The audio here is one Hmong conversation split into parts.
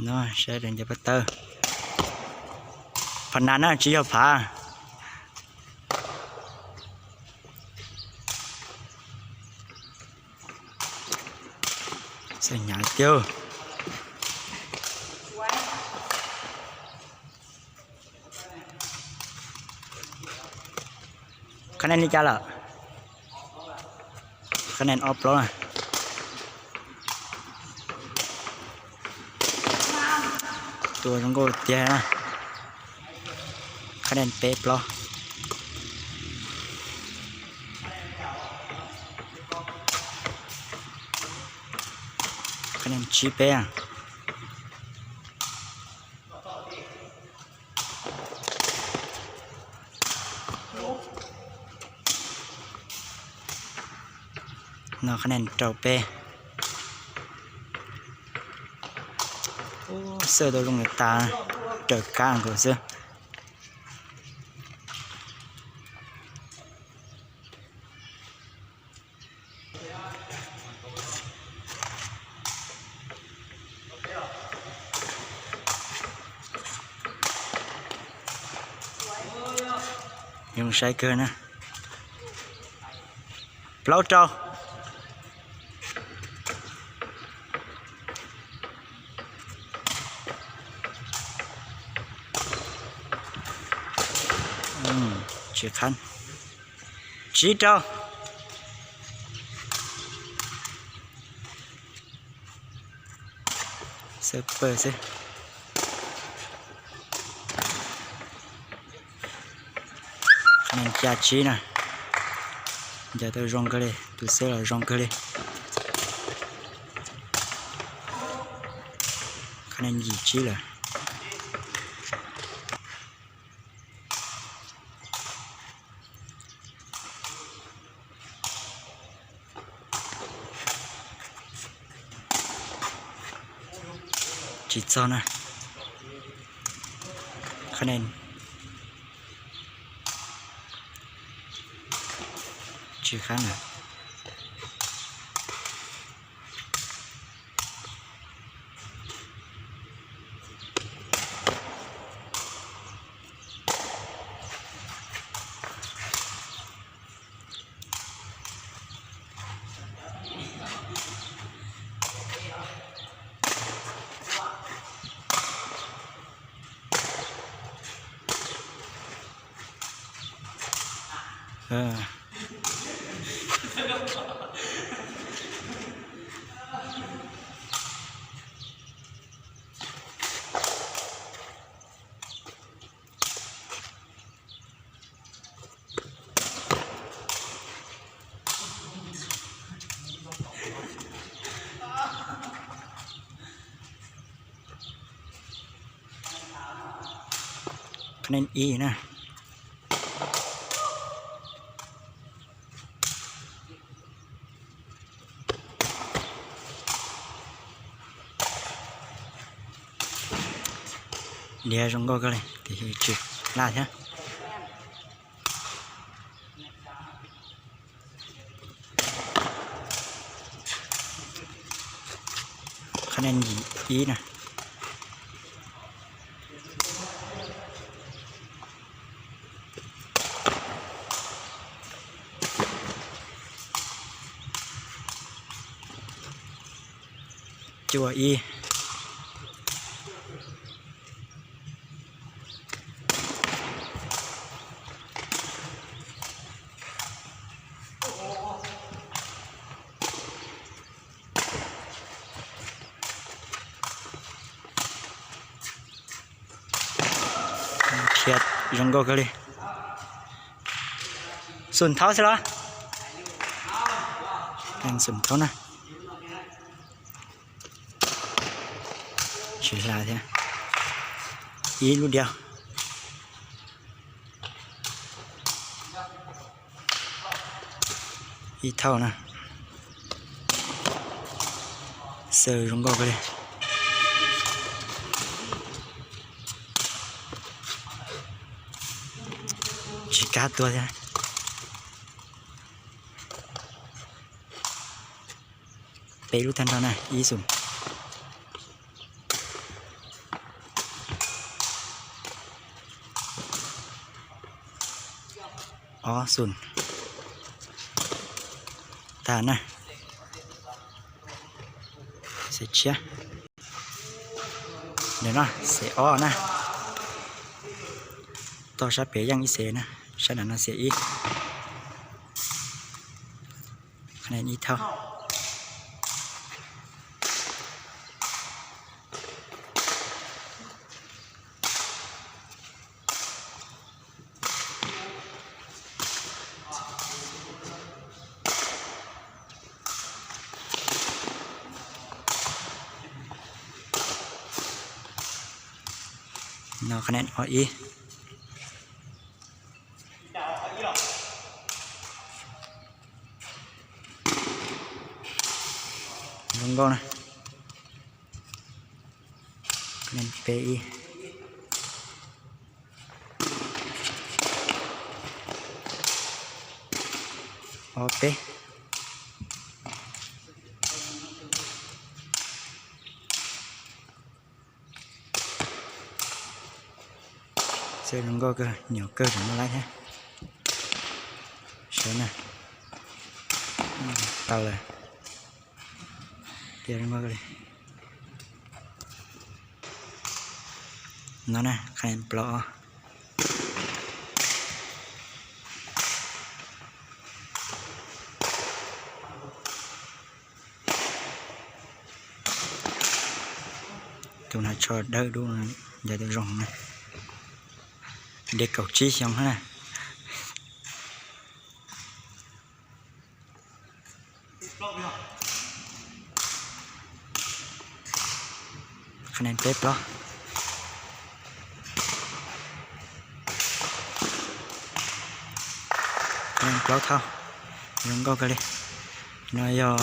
No, saib daim ncaws pov tawb. Phav nas na, tsis yog phav. Xav hnyav tiag. Qhab nen li cas lawm? Qhab nen ob plaub na. Tua zoo nkauj tiag na. Qhab nen peb plaub. Qhab nen tsib peb. No qhab nen rau peb. Xwb tau zoo li tas, raws kab nkaus xwb. Zoo saib kawg na. Plaub rau. Tsis qhab. Tsib rau. Xwb pawg xwb. Qhab nen xya tsib na. Ncaws tau zoo kawg li, tus xwb los zoo kawg li. Qhab nen yim tsib lawm. Tsis txog na. Qhab nen tsis qhab na. Qhab nen ib na. Liab zoo nkauj kawg li, tiam sis tsis laj thiab. Qhab nen yim ib na. Cuaj ib. Khiav zoo nkauj kawg li. Xum thaub xwb los? Xum thaub na. Tsis hla thiab. Ib lub diav. Ib thaub na. Xaws zoo nkauj kawg li. Tsis kab tuag thiab. Peb lub tag nrho na, ib xoom. Ob xoom. Tag na. Xev tshiab. Ntawm no xev ob na. Tog sab pem yeej ib xev na, sab nram no xev ib. Qhov no ib thauj. No qhov no ob ib. Zoo nkauj na. Qhov no peb ib. Ob peb. Xwb zoo nkauj kawg, nyuam kawg tseem muaj laib thiab. Saib na. Tau lawm. Tias zoo nkauj li. No na, qhov no plaub. Tus no tsho dawb dub, yog tus zoo na. Dej kaum tsib xyoo na. Qhov no peb plaub. Qhov no plaub thauj. Zoo nkauj kawg li. No yog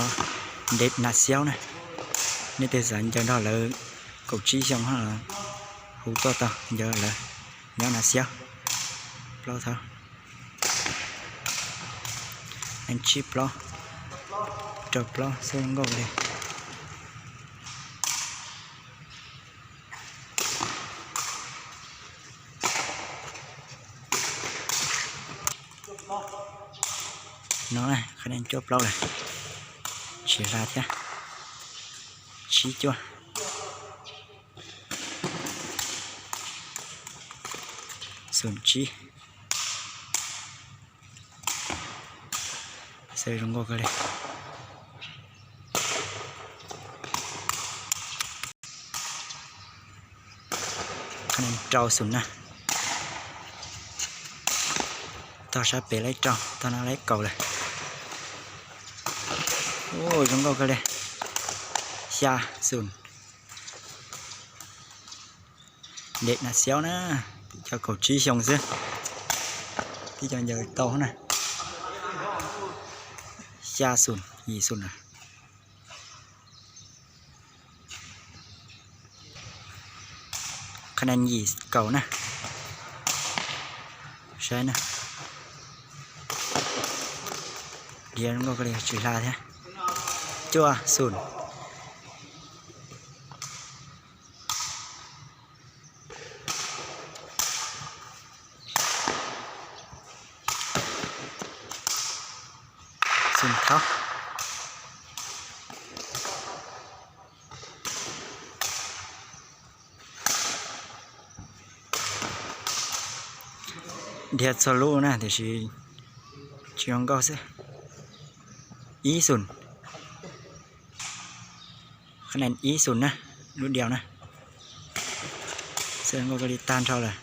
dej nas xiaub na. Nej twg xav ncaws nrog lawv kaum tsib xyoo hu tuaj tau ncaws lawv. Nyob nas xiaub. Plaub thauj. Nees tsib plaub, rau plaub xwb zoo nkauj li. No qhov no cuaj plaub lawm, tsis hla thiab. Tsib cuaj. Xoom tsib. Xwb zoo nkauj kawg li. Qhov no rau xoom na. Tog sab pem laib rau, tog no laib kaum lawm. Ua zoo nkauj kawg li. Xya xoom. Dej nas xiaub na, cov kaum tsib xyoo xwb, tib co ncaws tau na. Xya xoom, yim xoom na. Qhov no yim kaum na. Saib na. Diav zoo nkauj kawg li, tsis hla thiab. Cuaj xoom. Xoom thauj. Dhia txhua lub na tiam sis tsis zoo nkauj xwb. Ib xoom. Qhov no ib xoom na, lub diav na. Xwb zoo nkauj kawg li, tag nrho lawm.